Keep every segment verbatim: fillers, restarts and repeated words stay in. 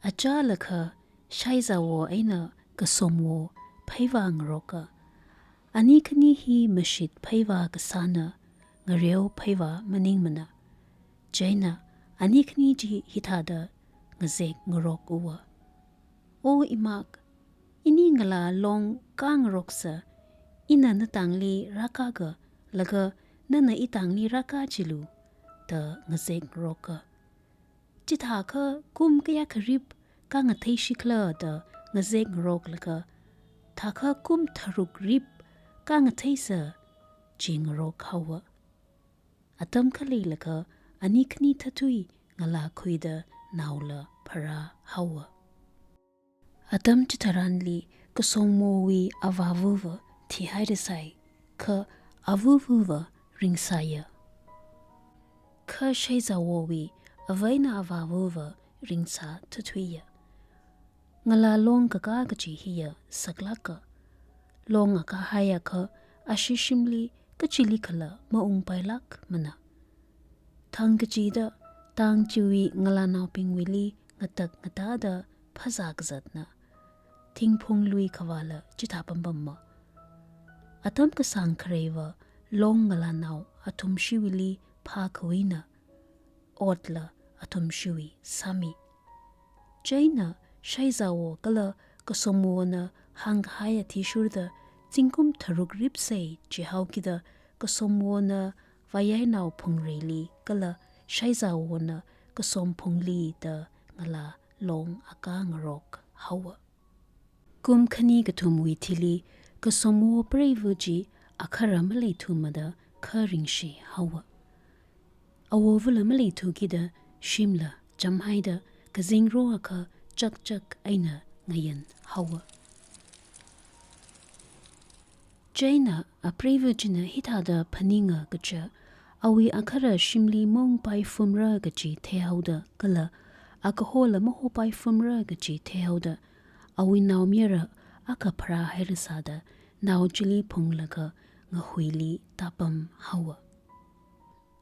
Achālakha Shaizawo eina Kasomwo pheiva ngaroka. Ani khani hi mashit pheiva kasāna, ngareo pheiva maningmana. Chieina ani khani chi hithāda ngazek ngarok uwa. O imak, ini ngalā long kāngaroksa, ina natangli rākāga, laga nana itangli rākā chilu, da ngazek ngaroka. Chithākha kum kayākha rip kāngathei shikhala da ngazek ngaroklaga, thākha kum tharuk rip kāngatheisa chi ngarok haowa. Atam khaleilaga ani khani thathui ngalā khuida naola pharā haowa. Atam chitharanli Kasomwowui avāvava thihairasai, kha avavava ringsāya. Kha Shaizawowui ava eina avāvava ringsā thathuiya. Ngalā long kakā kachi hiya saklāka. Long akāhaiakha ashi shimli kachilikhala maungpailākmana. Thang kachida tang chiwui ngalānaobingwuili ngatak ngatāda phazā kazatna. Thingphung lui khavāla chithā pampamma. Atam kasāng khareiva long ngalānao athumshiwuili phākhuina, otla athumshiwui sāmi. Chieina Shaizawo kala Kasomwona hāngkahai athishurda zingkum tharuk ripsei chihaokida Kasomwona vayainao phungreili kala Shaizawona kasomphungli da ngalā long akā ngarok haowa. Kum khani kathumwui thili Kasomwo preiva chi akhara maleithumada kha ringshi haowa. Awovala maleithukida shimla chamhaida kazingro akha chakchak eina ngayan haowa. Chieina apreiva china hithāda phaninga kaja, awui akhara shimli maungpaifumra kachi theihaoda kala akahola mahopaifumra kachi theihaoda, awui naomayara akha pharāhairasāda nao chili phunglaga ngahuili tāpam haowa.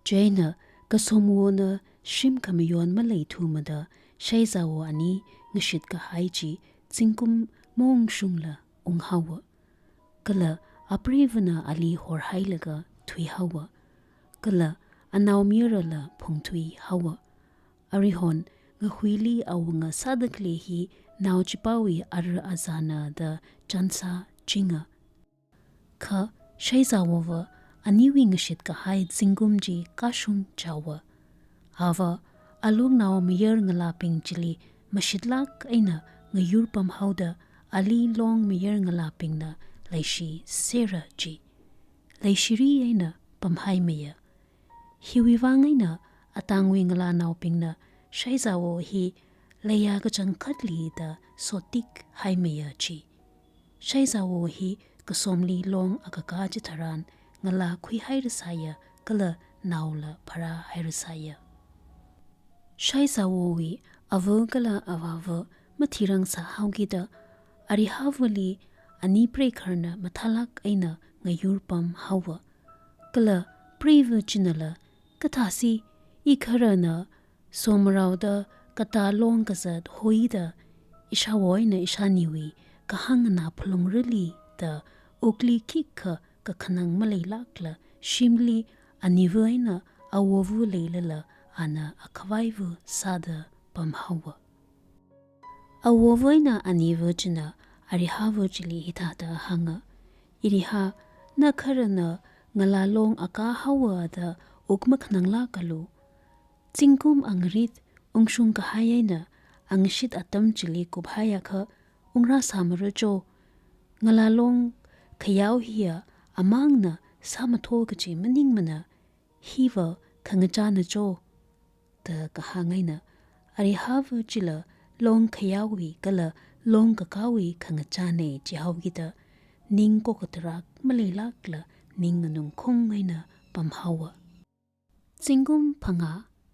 Chieina Kasomwona shim khamayon maleithumada Shaizawo ani ngashitkahai chi zingkum maungshungla unghaowa. Kala apreivana ali horhailaga thuihaowa. Kala anaomayarala phungthui haowa. Arihon ngahuili awunga sāda khalei hi naochipāwui ara azāna da chānsā chinga. Kha Shaizawova aniwui ngashitkahai zingkum chi kashung chaowa. Ava alongnao mayar ngalābing chili mashitlāk eina ngayur pamhaoda ali long mayar ngalābingna leishi sera chi. Leishiri eina pamhaimeiya. Hiwui vang eina atangwui ngalānaobingna Shaizawo hi leiya kachangkhatli da sotik haimeiya chi. Shaizawo hi kasomli long akakā chitharan ngalā khuihairasāya kala naola pharāhairasāya. Shaizawowui ava kala avāva mathirangsā haokida arihavali ani preikharna mathālāk eina ngayur pamhaowa. Kala preiva chinala kathāsi ikharana somaraoda katā long kazat hoida ishāwo eina ishāniwui kahāng nganā phalungrali da wukli khikha kakhanang maleilākla shimli aniva eina awova leilala ana akhavaiva sāda pamhaowa. Awova eina aniva china arihava chili hithāda hānga, Iriha, na kharana ngalā long akā haowa da wuk makhananglākalu. Zingkum angarit ungshung kahai eina angashit atam chili kuphaiakha ungrāsāmara cho. Ngalā long khayao hiya amangna sāmatho kachi maningmana, hiva khangachāna cho, da kahāng eina arihava chila long khayaowui kala long kakāwui khangachāna chihaokida ning kokatarak maleilākla ning nganungkhung eina pamhaowa. Zingkum phangā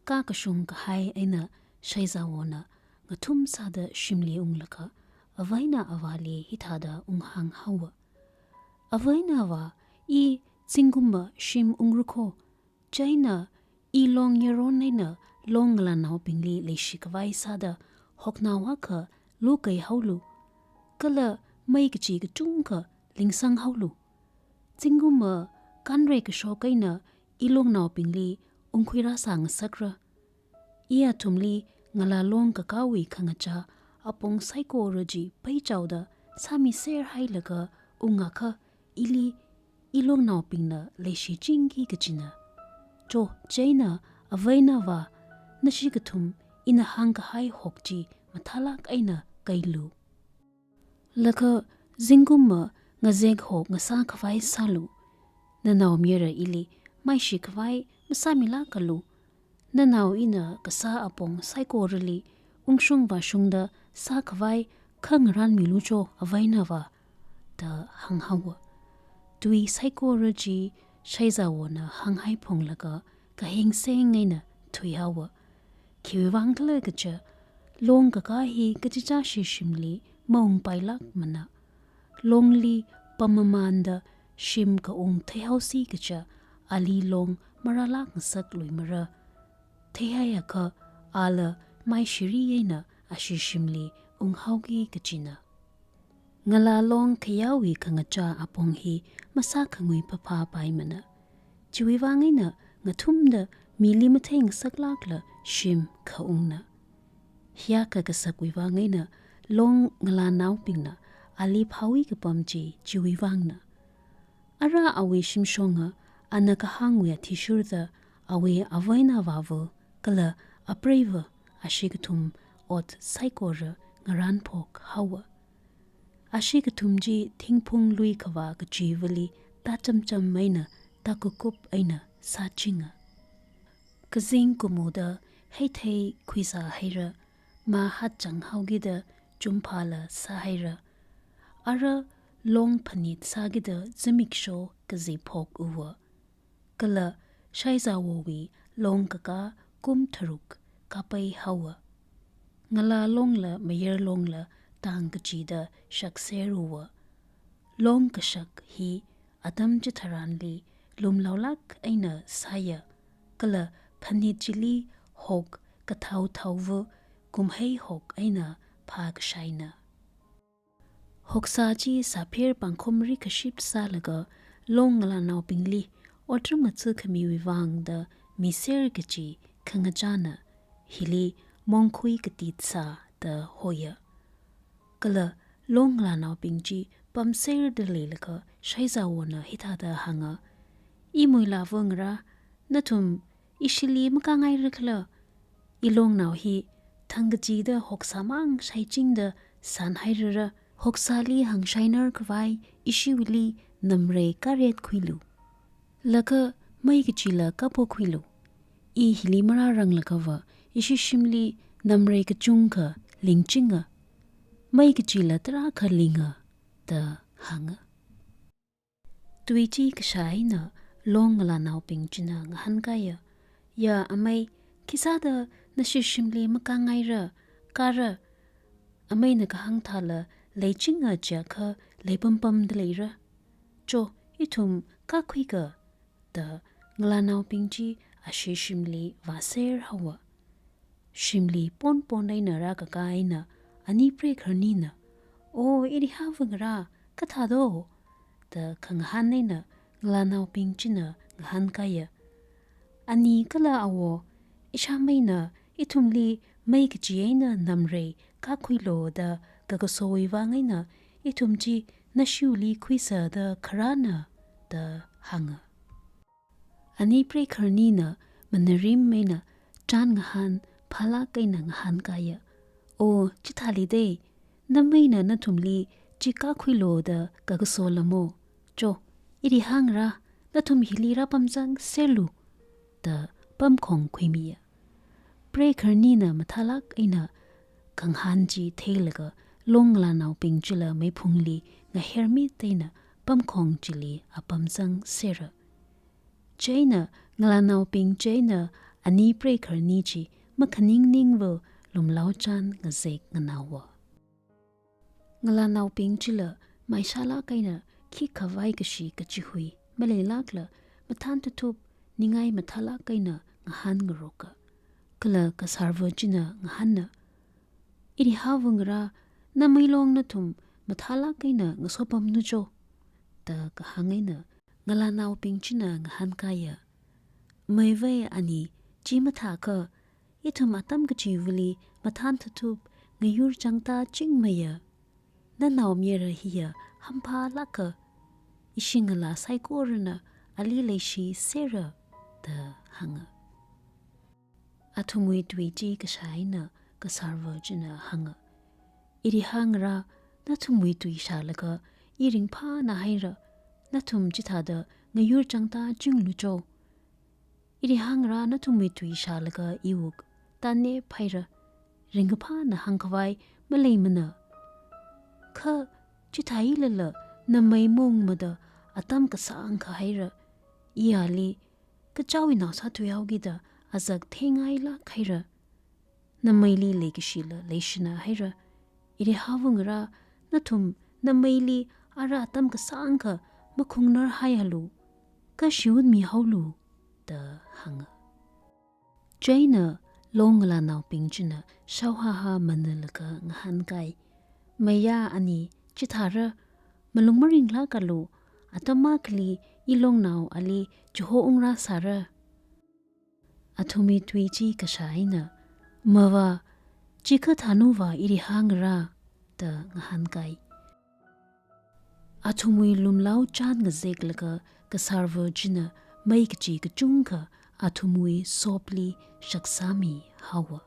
kākashung kahai eina Shaizawona ngathum sāda shimli unglaga ava eina avāli hithāda unghāng haowa. Ava eina avā, i zingkumva shim ungrakho, chieina i long yaron eina long ngalānaobingli leishi khavai sāda hoknao akha lokei haolu, kala mei kachi kachungkha lingsang haolu. Zingkumva kanrei kashok eina ilongnaobingli ungkhuirāsā ngasakra. I athumli Ngala Long kakāwui khangachā apong saikora chi peichaoda sāmiser hailaga ungakha ili ilongnaobingna leishichingki kachina. Cho, chieina avā eina avā, nashi kathum ina hāngkahai hok chi mathālāk eina keilu. Laga zingkumva ngazek hok ngasā khavai sālu. Nanaomayara ili maishi khavai masāmilākalu. Nanao ina kasā apong saikorali ungshung vāshungda sākhavai khangarānmilu cho avā eina avā, da hānghaowa. Tui saikora chi Shaizawona hānghai phunglaga kahengseng eina thuihaowa. Khiwuivang khala kaja, Long kakā hi kachichāshi shimli maungpailākmana. Longli pammamanda shim kaung theihaosi kaja, ali long marālāk ngasakluimara. Theihaiakha ala maishiri eina ashi shimli unghaoki kachina. Ngala Long khayāwui khangachā apong hi masākhangui phāphāpaimana. Chiwuivang eina ngathumda mili matheingasaklākla shim khaungna. Hiyākha kasakwui vang eina Long ngalānaobingna ali phāwui kapam chi chiwuivangna. Ara awui shimshonga ana kahāngwui athishurda awui avā eina avāva kala apreiva ashi kathum ot saikora ngarānphok haowa. Ashi kathum chi thingphung lui khavā kachivali tāchamcham eina tākukup eina sāchinga. Kazing kumuda heithei khuisā haira, mā hatchang haokida chumphāla sāhaira. Ara Long phanit sākida zimiksho kaziphok uwa. Kala Shaizawowui Long kakā kum tharuk kāpai haowa. Ngala Longla Mayar Longla tang kachida shakser uwa. Long kashak hi atam chitharanli lumlaolāk eina sāya, kala phanit chili hok kathao thaova kumhei hok eina phākashaina. Hoksā chi sāpher pangkhom rikaship sālaga Long ngalānaobingli otram matsu khamiwui vang da miser kachi khangachāna, hili mongkhui katit sā da hoya. Kala Long ngalānaobing chi pamserda leilaga Shaizawona hithāda hānga, "Imui lāva ngarā, nathum ishili makāngaira khala? Ilongnao hi thangkachida hoksāmang shaichingda sanhairara. Hoksāli hangshainar khavai ishiwuili namrei kāretkhuilu. Laga mei kachila kāphokhuilu. I hili marāranglagava ishi shimli namrei kachungkha lingchinga. Mei kachila tarākha linga," da hānga. Tui chi kashā eina Long ngalānaobing china ngahānkāya, "Ya amei, khisāda nashi shimli makāngaira, kāra. Ameina kahāng thāla leichinga chiakha leipampamda leira. Cho, ithum kākhuika," da ngalānaobing chi ashi shimli vāser haowa. Shimli ponpon eina rākakā eina ani prekharnina, "O, irihawa ngarā, kathādo?" da khangahān eina ngalānaobing china ngahānkāya, "Ani kala awo, ishāmeina ithumli mei kachi eina namrei kākhuilo da kakasowui vang eina ithum chi nashiwuili khuisa da kharāna," da hānga. Ani prekharnina manarim eina chān ngahān phālāk eina ngahānkāya, "O, chithālidei, nameina nathumli chi kākhuilo da kakasolamo? Cho, irihā ngarā, nathum hili rāpamzangserlu," da pamkhong khuimiya. Prekharnina mathālāk eina khangahān chi theilaga Long ngalānaobing chila meiphungli ngahermit eina pamkhong chili apamzangsera. Chieina ngalānaobing chieina ani prekharni chi makhaningningva lumlao chān ngazek nganaowa. Ngalānaobing chila maishālāk eina khikhavai kashi kachihui maleilākla mathān tuthup ningai mathālāk eina ngahānngaroka. Kala kasārva china ngahānna, Irihavā ngarā, namei long nathum mathālāk eina ngasopamnu cho, da kahāng eina ngalānaobing china ngahānkaiya. Meiva ani, chi mathākha, ithum atam kachivali mathān thathup ngayur changda chingmeiya. Nanaomayara hiya hamphalāka. Ishi ngalā saikorana ali leishisera, da hānga. Athumwui tui chi kashā eina kasārva china hānga. Iriha ngarā, nathumwui tui shālaga i ringphāna haira, nathum chithāda ngayur changda chinglu cho. Iriha ngarā, nathumwui tui shālaga i wuk tanephaira, ringkaphāna hāngkhavai maleimana. Kha chithālala namei maungmada atam kasāngkha haira, i ali kachaowui nao sāthuihaokida azak thengailāk haira. Nameili leikashila leishina haira. Irihavā ngarā, nathum nameili ara atam kasāngkha makhungnar haialu, kashiyun mihaolu, da hānga. Chieina long ngalānaobing china shaohaha manalaga ngahānkai. Meiya ani, chithāra, malung maringlākalu, atam akhali i longnao ali chihoungra sāra. Athumwui tui chi kashā eina, mava, chikha thānuva iriha ngarā, da ngahānkai. Athumwui lumlao chān ngazeklaga kasārva china mei kachi kachungkha athumwui sopli shaksāmihaowa.